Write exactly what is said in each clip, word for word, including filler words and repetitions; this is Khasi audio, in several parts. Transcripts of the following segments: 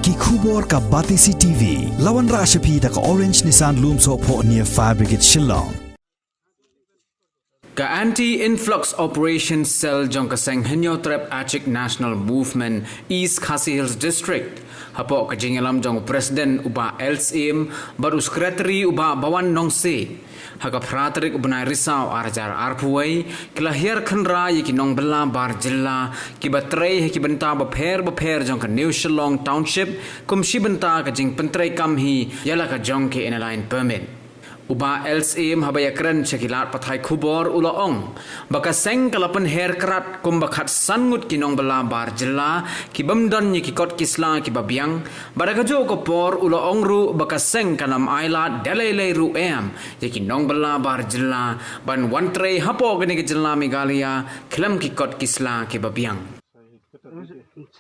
Ki khubor ka Batesi T V. La wanrah sha phi da ka Orange Nissan Lumsohphoh near Fire Brigade Shillong. Ka Anti-Influx Operation Cell jong ka seng Hynñiewtrep Achik National Movement East Khasi Hills District, hapoh ka jingïalam jong u President u Bah L Syiem bad u Secretary u Bah Bawan Nongse, ha ka phra tarik u bnai Risaw ar hajar arphew wei, ki la hiar khynra ïa ki nongbylla bar jylla kiba trei ha ki bynta bapher bapher jong ka New Shillong Township, kum shi bynta ka jingpyntreikam hi ïa la ka jong ki Inner Line Permit. U Bah L Syiem haba ïakren sha ki lad pathai khubor u la ong ba ka seng ka la pynher krad kumba khatsan ngut ki nongbylla bar jylla ki bym don ïa ki kot ki sla kiba biang, bad ha kajuh ka por u la ong ruh ba ka seng kan ym ailad da lei lei ruh em ïa ki nongbylla bar jylla ban wan trei hapoh kane ka jylla Meghalaya khlem ki kot ki sla kiba biang.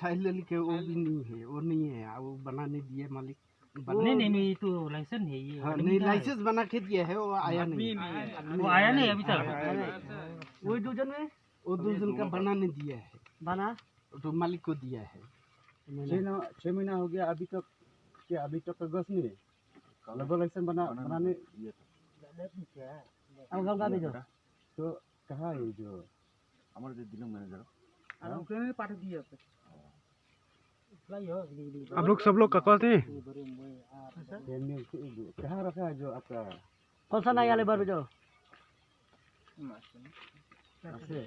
साइलेंट के वो भी नहीं है, वो नहीं है, वो बनाने दिए मालिक। नहीं, नहीं, नहीं, ये तो लाइसेंस है, ये हाँ, आदमी नहीं, का है। लाइसेंस बना के दिया है, वो आया नहीं। वो आया नहीं अभी तक। वो दो जन में, वो दो जन का बनाने दिया है। बना? वो तो मालिक को दिया है। छः ना, छः महीना हो गया, अभी तक, क्या अभी तक कागज नहीं है? लेबर लाइसेंस बना, बनाने। अब गाँव का भी दो। तो कहाँ है जो हमारे जो दिल्ली मैनेजर? हाँ? आप लोग सब लोग का कॉल थे? ये नहीं, कहाँ रखा है जो आपका? कौन सा नया लेबर जो? ऐसे?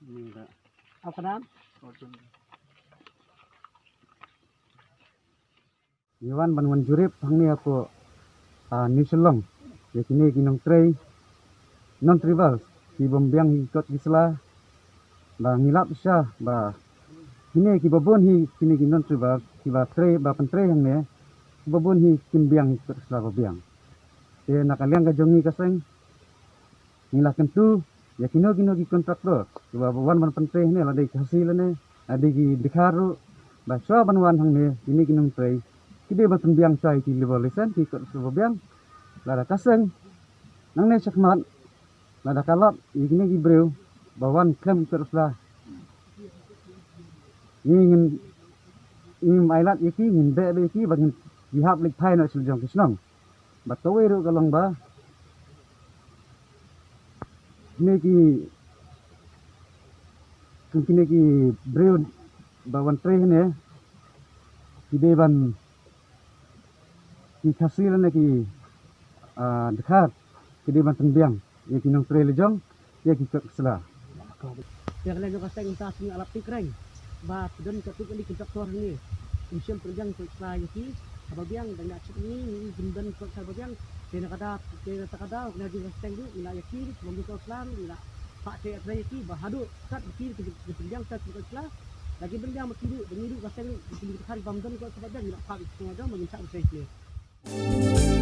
नहीं रहा। आपका नाम? Ngi wan ban wan jurip hangne hapoh, ah, New Shillong ïa kine ki nongtrei non tribal ki bym biang ki kot ki sla. Ba ngi lap shisha ba kine kiba bun hi kine ki non tribal kiba trei ba pyntrei hangne kiba bun hi kim biang ki kot ki sla ba biang. Te na ka liang ka jong ngi ka seng ngi la kyntu ïa kino kino ki kontraktor kiba wan ban pyntrei hangne, lada ki Khasi lane lada ki Dkhar ruh, ba shuwa ban wan hangne kine ki nongtrei ki dei ban pynbiang shuwa ïa ki labour license, ki kot sla ba biang. Lada ka seng nangne shakhmat lada ka lap ïa kine ki briew ba wan khlem ki kot sla, ngi ngin, ngim ailad ïa ki, ngin beh beh ïa ki, ba ngin, ki hap leit phai noh sha la jong ki shnong. Bad kawei ruh ka long ba kine ki, kum kine ki briew ba wan trei hangne ki dei ban, ki Khasi lane ki, ah, Dkhar ki dei ban pynbiang ïa ki nongtrei la jong ïa ki kot ki sla. Te ka liang jong ka seng mynta shu ngi ïalap ti kren ba ki don katto katne ki kontraktor hangne kim shym pynbiang kot sla ïa ki. Haba biang dang ïa chit ngi ngi kim don kot sla ba biang. Te na ka da, te na ka da na jong ka seng ruh ngi la ïa ki ruh ba kim don kot sla ruh ngi la phah te ïa ki ba haduh kat ba ki ruh ki pynbiang sla ki kot sla. Lada kim pynbiang ba ki ruh ba ngi ruh ka seng ruh ki pynbiang ba kim don kot sla ba biang ngi la phah ïa ki seng jong ba ngin shah ban trei.